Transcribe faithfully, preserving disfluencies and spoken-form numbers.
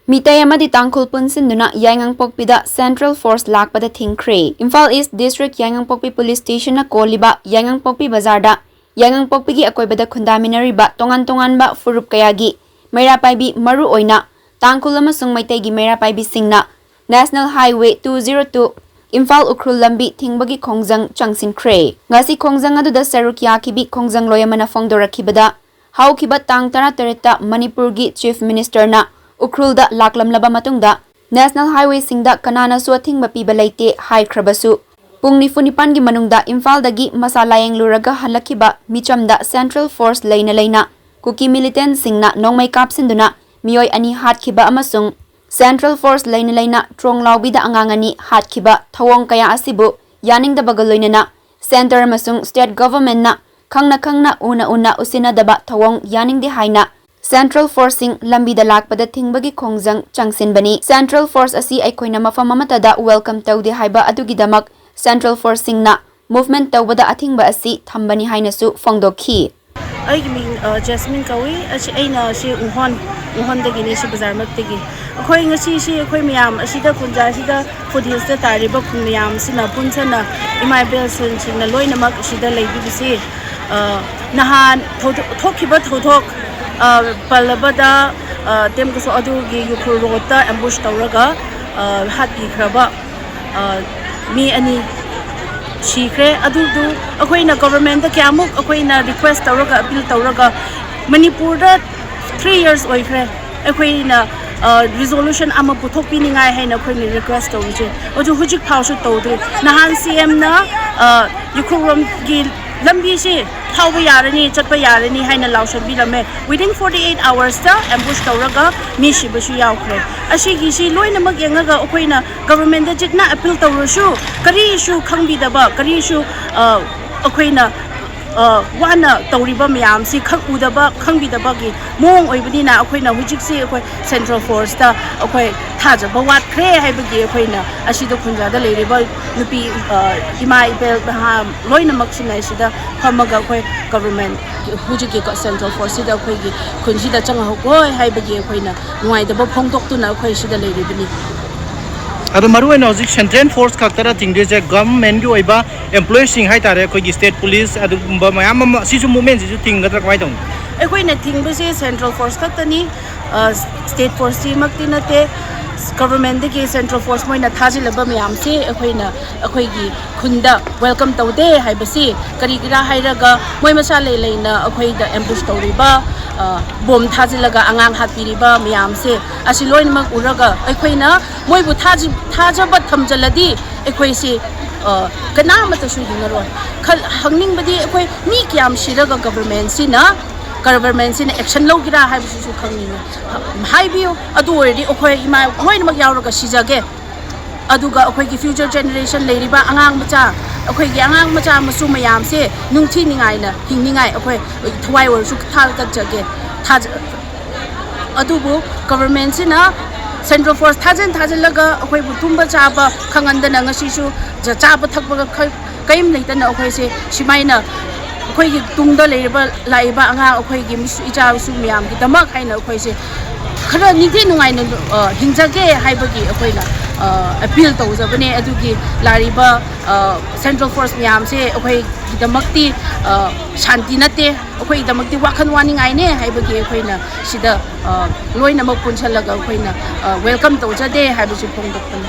ꯃꯤꯇꯩ ꯑꯃꯗꯤ ꯇꯥꯡꯈꯨꯜ ꯄꯨꯟꯁꯤꯟꯗꯨꯅ ꯌꯥꯏꯉꯪꯄꯣꯛꯄꯤꯗ Central Force ꯂꯥꯛꯄꯗ ꯊꯤꯡꯈ꯭ꯔꯦ꯫ ꯏꯝꯐꯥꯜ East District ꯌꯥꯏꯉꯪꯄꯣꯛꯄꯤ Police Stationꯅ ꯀꯣꯜꯂꯤꯕ ꯌꯥꯏꯉꯪꯄꯣꯛꯄꯤ ꯕꯖꯥꯔꯗ ꯌꯥꯏꯉꯪꯄꯣꯛꯄꯤꯒꯤ ꯑꯀꯣꯏꯕꯗ ꯈꯨꯟꯗꯥꯃꯤꯟꯅꯔꯤꯕ ꯇꯣꯉꯥꯟ ꯇꯣꯉꯥꯟꯕ ꯐꯨꯔꯨꯞ ꯀꯌꯥꯒꯤ ꯃꯩꯔꯥ ꯄꯥꯏꯕꯤ, ꯃꯔꯨ ꯑꯣꯏꯅ ꯇꯥꯡꯈꯨꯜ ꯑꯃꯁꯨꯡ ꯃꯩꯇꯩꯒꯤ ꯃꯩꯔꯥ ꯄꯥꯏꯕꯤꯁꯤꯡꯅ National Highway two zero two Imphal Ukhrul ꯂꯝꯕꯤ ꯊꯤꯡꯕꯒꯤ ꯈꯣꯡꯖꯪ ꯆꯪꯁꯤꯟꯈ꯭ꯔꯦ꯫ ꯉꯁꯤ ꯈꯣꯡꯖꯪ ꯑꯗꯨꯗ ꯁꯔꯨꯛ ꯌꯥꯈꯤꯕꯤ ꯈꯣꯡꯖꯪꯂꯣꯏ ꯑꯃꯅ ꯐꯣꯡꯗꯣꯔꯛꯈꯤꯕꯗ, ꯍꯧꯈꯤꯕ ꯇꯥꯡ ꯇꯔꯥꯇꯔꯦꯠꯇ ꯃꯅꯤꯄꯨꯔꯒꯤ Chief Ministerꯅ ꯎꯈ꯭ꯔꯨꯜꯗ ꯂꯥꯛꯂꯝꯂꯕ ꯃꯇꯨꯡꯗ National Highwayꯁꯤꯡꯗ ꯀꯅꯥꯅꯁꯨ ꯑꯊꯤꯡꯕ ꯄꯤꯕ ꯂꯩꯇꯦ ꯍꯥꯏꯈ꯭ꯔꯕꯁꯨ, ꯄꯨꯡ ꯅꯤꯐꯨ ꯅꯤꯄꯥꯟꯒꯤ ꯃꯅꯨꯡꯗ ꯏꯝꯐꯥꯜꯗꯒꯤ ꯃꯁꯥ ꯂꯥꯌꯦꯡꯂꯨꯔꯒ ꯍꯜꯂꯛꯈꯤꯕ ꯃꯤꯆꯝꯗ Central Force ꯂꯩꯅ ꯂꯩꯅ ꯀꯨꯀꯤ militantꯁꯤꯡꯅ ꯅꯣꯡꯃꯩ ꯀꯥꯞꯁꯤꯟꯗꯨꯅ ꯃꯤꯑꯣꯏ ꯑꯅꯤ ꯍꯥꯠꯈꯤꯕ ꯑꯃꯁꯨꯡ Central Force ꯂꯩꯅ ꯂꯩꯅ ꯇ꯭ꯔꯣꯡ ꯂꯥꯎꯕꯤꯗ ꯑꯉꯥꯡ ꯑꯅꯤ ꯍꯥꯠꯈꯤꯕ ꯊꯧꯑꯣꯡ ꯀꯌꯥ ꯑꯁꯤꯕꯨ ꯌꯥꯅꯤꯡꯗꯕꯒ ꯂꯣꯏꯅꯅ Centre ꯑꯃꯁꯨꯡ State Governmentꯅ ꯈꯪꯅ ꯈꯪꯅ ꯎꯅ ꯎꯅ ꯎꯁꯤꯟꯅꯗꯕ ꯊꯧꯑꯣꯡ ꯌꯥꯅꯤꯡꯗꯦ ꯍꯥꯏꯅ Central Forceꯁꯤꯡ ꯂꯝꯕꯤꯗ ꯂꯥꯛꯄꯗ ꯊꯤꯡꯕꯒꯤ ꯈꯣꯡꯖꯪ ꯆꯪꯁꯤꯟꯕꯅꯤ꯫ Central Force ꯑꯁꯤ ꯑꯩꯈꯣꯏꯅ ꯃꯐꯝ ꯑꯃꯠꯇꯗ welcome ꯇꯧꯗꯦ ꯍꯥꯏꯕ ꯑꯗꯨꯒꯤꯗꯃꯛ Central Forceꯁꯤꯡꯅ movement ꯇꯧꯕꯗ ꯑꯊꯤꯡꯕ ꯑꯁꯤ ꯊꯝꯕꯅꯤ ꯍꯥꯏꯅꯁꯨ ꯐꯣꯡꯗꯣꯛꯈꯤ꯫ ꯑꯩꯒꯤ ꯃꯤꯡ, ꯑ, ꯖꯦꯁꯃꯤꯟ ꯀꯧꯏ꯫ ꯑꯁꯤ, ꯑꯩꯅ ꯁꯤ ꯎꯍꯣꯟ, ꯎꯍꯣꯟꯗꯒꯤꯅꯤ, ꯁꯤ ꯕꯖꯥꯔꯃꯛꯇꯒꯤ꯫ ꯑꯩꯈꯣꯏ ꯉꯁꯤ ꯁꯤ ꯑꯩꯈꯣꯏ ꯃꯌꯥꯝ ꯑꯁꯤꯗ ꯈꯨꯟꯖꯥꯁꯤꯗ foothillsꯇ ꯇꯥꯔꯤꯕ ꯈꯨꯟ ꯃꯌꯥꯝꯁꯤꯅ ꯄꯨꯟꯁꯟꯅ ꯏꯃꯥ ꯏꯕꯦꯜꯁꯤꯡꯅ ꯂꯣꯏꯅꯃꯛ ꯑꯁꯤꯗ ꯂꯩꯕꯤꯕꯁꯤ, ꯑ, ꯅꯍꯥꯟ ꯊꯧꯗꯣꯛ-, ꯊꯣꯛꯈꯤꯕ ꯊꯧꯗꯣꯛ, ꯑ, ꯄꯜꯂꯕꯗ, ꯑ, ꯇꯦꯝꯀꯣꯁꯣ ꯑꯗꯨꯒꯤ ꯎꯈ꯭ꯔꯨꯜ roadꯇ ambush ꯇꯧꯔꯒ, ꯑ, ꯍꯥꯠꯄꯤꯈ꯭ꯔꯕ, ꯑ, ꯃꯤ ꯑꯅꯤ ꯁꯤꯈ꯭ꯔꯦ꯫ ꯑꯗꯨꯗꯨ ꯑꯩꯈꯣꯏꯅ governmentꯇ ꯀꯌꯥꯃꯨꯛ ꯑꯩꯈꯣꯏꯅ request ꯇꯧꯔꯒ, appeal ꯇꯧꯔꯒ, ꯃꯅꯤꯄꯨꯔꯗ three years ꯑꯣꯏꯈ꯭ꯔꯦ꯫ ꯑꯩꯈꯣꯏꯅ, ꯑ, resolution ꯑꯃ ꯄꯨꯊꯣꯛꯄꯤꯅꯤꯡꯉꯥꯏ ꯍꯥꯏꯅ ꯑꯩꯈꯣꯏꯅ request ꯇꯧꯔꯤꯁꯦ꯫ ꯑꯗꯨ ꯍꯧꯖꯤꯛ ꯐꯥꯎꯁꯨ ꯇꯧꯗ꯭ꯔꯤ꯫ ꯅꯍꯥꯟ CMꯅ, ꯑ, ꯎꯈ꯭ꯔꯨꯜꯔꯣꯝꯒꯤ ꯂꯝꯕꯤꯁꯤ ꯊꯧꯕ ꯌꯥꯔꯅꯤ, ꯆꯠꯄ ꯌꯥꯔꯅꯤ ꯍꯥꯏꯅ ꯂꯥꯎꯁꯟꯕꯤꯔꯝꯃꯦ꯫ Within forty eight hoursꯇ ambush ꯇꯧꯔꯒ ꯃꯤ ꯁꯤꯕꯁꯨ ꯌꯥꯎꯈ꯭ꯔꯦ꯫ ꯑꯁꯤꯒꯤꯁꯤ ꯂꯣꯏꯅꯃꯛ ꯌꯦꯡꯉꯒ ꯑꯩꯈꯣꯏꯅ governmentꯇ ꯆꯤꯠꯅ appeal ꯇꯧꯔꯁꯨ, ꯀꯔꯤꯁꯨ ꯈꯪꯕꯤꯗꯕ, ꯀꯔꯤꯁꯨ, ꯑ, ꯑꯩꯈꯣꯏꯅ ꯋꯥꯅ ꯇꯧꯔꯤꯕ ꯃꯌꯥꯝꯁꯤ ꯈꯪ ꯎꯗꯕ ꯈꯪꯕꯤꯗꯕꯒꯤ ꯃꯑꯣꯡ ꯑꯣꯏꯕꯅꯤꯅ ꯑꯩꯈꯣꯏꯅ ꯍꯧꯖꯤꯛꯁꯤ ꯑꯩꯈꯣꯏ ꯁꯦꯟꯇ꯭ꯔꯦꯜ ꯐꯣꯔꯁꯇ ꯑꯩꯈꯣꯏ ꯊꯥꯖꯕ ꯋꯥꯠꯈ꯭ꯔꯦ ꯍꯥꯏꯕꯒꯤ ꯑꯩꯈꯣꯏꯅ ꯑꯁꯤꯗ ꯈꯨꯟꯖꯥꯗ ꯂꯩꯔꯤꯕ ꯅꯨꯄꯤ ꯏꯃꯥ ꯏꯕꯦꯜ ꯅꯍꯥ ꯂꯣꯏꯅꯃꯛꯁꯤꯅ ꯑꯁꯤꯗ ꯐꯝꯃꯒ ꯑꯩꯈꯣꯏ ꯒꯕꯔꯃꯦꯟ ꯍꯧꯖꯤꯛꯀꯤ ꯁꯦꯟꯇ꯭ꯔꯦꯜ ꯐꯣꯔꯁꯁꯤꯗ ꯑꯩꯈꯣꯏꯒꯤ ꯈꯨꯟꯁꯤꯗ ꯆꯪꯍꯧꯀꯣꯏ ꯍꯥꯏꯕꯒꯤ ꯑꯩꯈꯣꯏꯅ ꯅꯨꯡꯉꯥꯏꯇꯕ ꯐꯣꯡꯗꯣꯛꯇꯨꯅ ꯑꯩꯈꯣꯏ ꯁꯤꯗ ꯂꯩꯔꯤꯕꯅꯤ꯫ ꯑꯗꯣ ꯃꯔꯨꯑꯣꯏꯅ ꯍꯧꯖꯤꯛ ꯁꯦꯟꯇ꯭ꯔꯦꯜ ꯐꯣꯔꯁ ꯈꯛꯇꯅ ꯊꯤꯡꯗꯣꯏꯁꯦ ꯒꯚꯔꯟꯃꯦꯟꯒꯤ ꯑꯣꯏꯕ ꯑꯦꯝꯄ꯭ꯂꯣꯌꯤꯁꯤꯡ ꯍꯥꯏꯇꯥꯔꯦ, ꯑꯩꯈꯣꯏꯒꯤ ꯁ꯭ꯇꯦꯠ ꯄꯨꯂꯤꯁ ꯑꯗꯨꯒꯨꯝꯕ ꯃꯌꯥꯝ ꯑꯃ ꯁꯤꯁꯨ ꯃꯨꯞꯃꯦꯟꯁꯤꯁꯨ ꯊꯤꯡꯒꯗ꯭ꯔꯥ ꯀꯃꯥꯏꯅ ꯇꯧꯅꯤ? ꯑꯩꯈꯣꯏꯅ ꯊꯤꯡꯕꯁꯦ ꯁꯦꯟꯇ꯭ꯔꯦꯜ ꯐꯣꯔꯁ ꯈꯛꯇꯅꯤ꯫ ꯁ꯭ꯇꯦꯠ ꯐꯣꯔꯁꯁꯤꯃꯛꯇꯤ ꯅꯠꯇꯦ꯫ ꯒꯕꯔꯃꯦꯟꯗꯒꯤ ꯁꯦꯟꯇ꯭ꯔꯦꯜ ꯐꯣꯔꯁ ꯃꯣꯏꯅ ꯊꯥꯖꯤꯜꯂꯕ ꯃꯌꯥꯝꯁꯦ ꯑꯩꯈꯣꯏꯅ ꯑꯩꯈꯣꯏꯒꯤ ꯈꯨꯟꯗ ꯋꯦꯜꯀꯝ ꯇꯧꯗꯦ ꯍꯥꯏꯕꯁꯤ ꯀꯔꯤꯒꯤꯔꯥ ꯍꯥꯏꯔꯒ ꯃꯣꯏ ꯃꯁꯥ ꯂꯩ ꯂꯩꯅ ꯑꯩꯈꯣꯏꯗ ꯑꯦꯝꯕꯨꯁ ꯇꯧꯔꯤꯕ, ꯕꯣꯝ ꯊꯥꯖꯤꯜꯂꯒ ꯑꯉꯥꯡ ꯍꯥꯠꯄꯤꯔꯤꯕ ꯃꯌꯥꯝꯁꯦ ꯑꯁꯤ ꯂꯣꯏꯅꯃꯛ ꯎꯔꯒ ꯑꯩꯈꯣꯏꯅ ꯃꯣꯏꯕꯨ ꯊꯥꯖꯕ ꯊꯝꯖꯤꯜꯂꯗꯤ ꯑꯩꯈꯣꯏꯁꯤ ꯀꯅꯥꯃꯠꯇꯁꯨ ꯍꯤꯡꯉꯔꯣꯏ꯫ ꯈꯜ ꯍꯪꯅꯤꯡꯕꯗꯤ ꯑꯩꯈꯣꯏ ꯃꯤ ꯀꯌꯥꯝ ꯁꯤꯔꯒ ꯒꯕꯔꯃꯦꯟꯁꯤꯅ ꯒꯕꯔꯃꯦꯟꯁꯤꯅ ꯑꯦꯛꯁꯟ ꯂꯧꯒꯦꯔꯥ ꯍꯥꯏꯕꯁꯤꯁꯨ ꯈꯪꯅꯤꯡꯉꯤ꯫ ꯍꯥꯏꯕꯤꯌꯨ꯫ ꯑꯗꯨ ꯑꯣꯏꯔꯗꯤ ꯑꯩꯈꯣꯏ ꯏꯃꯥ ꯂꯣꯏꯅꯃꯛ ꯌꯥꯎꯔꯒ ꯁꯤꯖꯒꯦ꯫ ꯑꯗꯨꯒ ꯑꯩꯈꯣꯏꯒꯤ ꯐ꯭ꯌꯨꯆꯔ ꯖꯦꯅꯦꯔꯦꯁꯟ ꯂꯩꯔꯤꯕ ꯑꯉꯥꯡ ꯃꯆꯥ, ꯑꯩꯈꯣꯏꯒꯤ ꯑꯉꯥꯡ ꯃꯆꯥ ꯃꯁꯨ ꯃꯌꯥꯝꯁꯦ ꯅꯤꯡꯊꯤꯅꯤꯡꯉꯥꯏꯅ ꯍꯤꯡꯅꯤꯡꯉꯥꯏ ꯑꯩꯈꯣꯏ ꯊꯋꯥꯏ ꯑꯣꯏꯔꯁꯨ ꯊꯥꯒꯠꯆꯒꯦ꯫ ꯊꯥꯖ-, ꯑꯗꯨꯕꯨ ꯒꯕꯔꯃꯦꯟꯁꯤꯅ ꯁꯦꯟꯇ꯭ꯔꯦꯜ ꯐꯣꯔꯁ ꯊꯥꯖꯤꯟ ꯊꯥꯖꯤꯜꯂꯒ ꯑꯩꯈꯣꯏꯕꯨ ꯇꯨꯝꯕ ꯆꯥꯕ ꯈꯪꯍꯟꯗꯅ ꯉꯁꯤꯁꯨ ꯆꯥꯕ ꯊꯛꯄꯒ ꯀꯔꯤꯝ ꯂꯩꯇꯅ ꯑꯩꯈꯣꯏꯁꯦ ꯁꯨꯃꯥꯏꯅ ꯑꯩꯈꯣꯏꯒꯤ ꯇꯨꯡꯗ ꯂꯩꯔꯤꯕ ꯂꯥꯛꯏꯕ ꯑꯉꯥꯡ ꯑꯩꯈꯣꯏꯒꯤ ꯏꯆꯥ ꯏꯁꯨ ꯃꯌꯥꯝꯒꯤꯗꯃꯛ ꯍꯥꯏꯅ ꯑꯩꯈꯣꯏꯁꯦ ꯈꯔ ꯅꯤꯡꯊꯤ ꯅꯨꯡꯉꯥꯏꯅ ꯍꯤꯡꯖꯒꯦ ꯍꯥꯏꯕꯒꯤ ꯑꯩꯈꯣꯏꯅ ꯑꯄꯤꯜ ꯇꯧꯖꯕꯅꯦ꯫ ꯑꯗꯨꯒꯤ ꯂꯥꯛꯂꯤꯕ ꯁꯦꯟꯇ꯭ꯔꯦꯜ ꯐꯣꯔꯁ ꯃꯌꯥꯝꯁꯦ ꯑꯩꯈꯣꯏꯒꯤꯗꯃꯛꯇꯤ ꯁꯥꯟꯇꯤ ꯅꯠꯇꯦ, ꯑꯩꯈꯣꯏꯒꯤꯗꯃꯛꯇꯤ ꯋꯥꯈꯜ ꯋꯥꯅꯤꯡꯉꯥꯏꯅꯦ ꯍꯥꯏꯕꯒꯤ ꯑꯩꯈꯣꯏꯅ ꯁꯤꯗ ꯂꯣꯏꯅꯃꯛ ꯄꯨꯟꯁꯤꯜꯂꯒ ꯑꯩꯈꯣꯏꯅ ꯋꯦꯜꯀꯝ ꯇꯧꯖꯗꯦ ꯍꯥꯏꯕꯁꯤ ꯐꯣꯡꯗꯣꯛꯄꯅꯤ꯫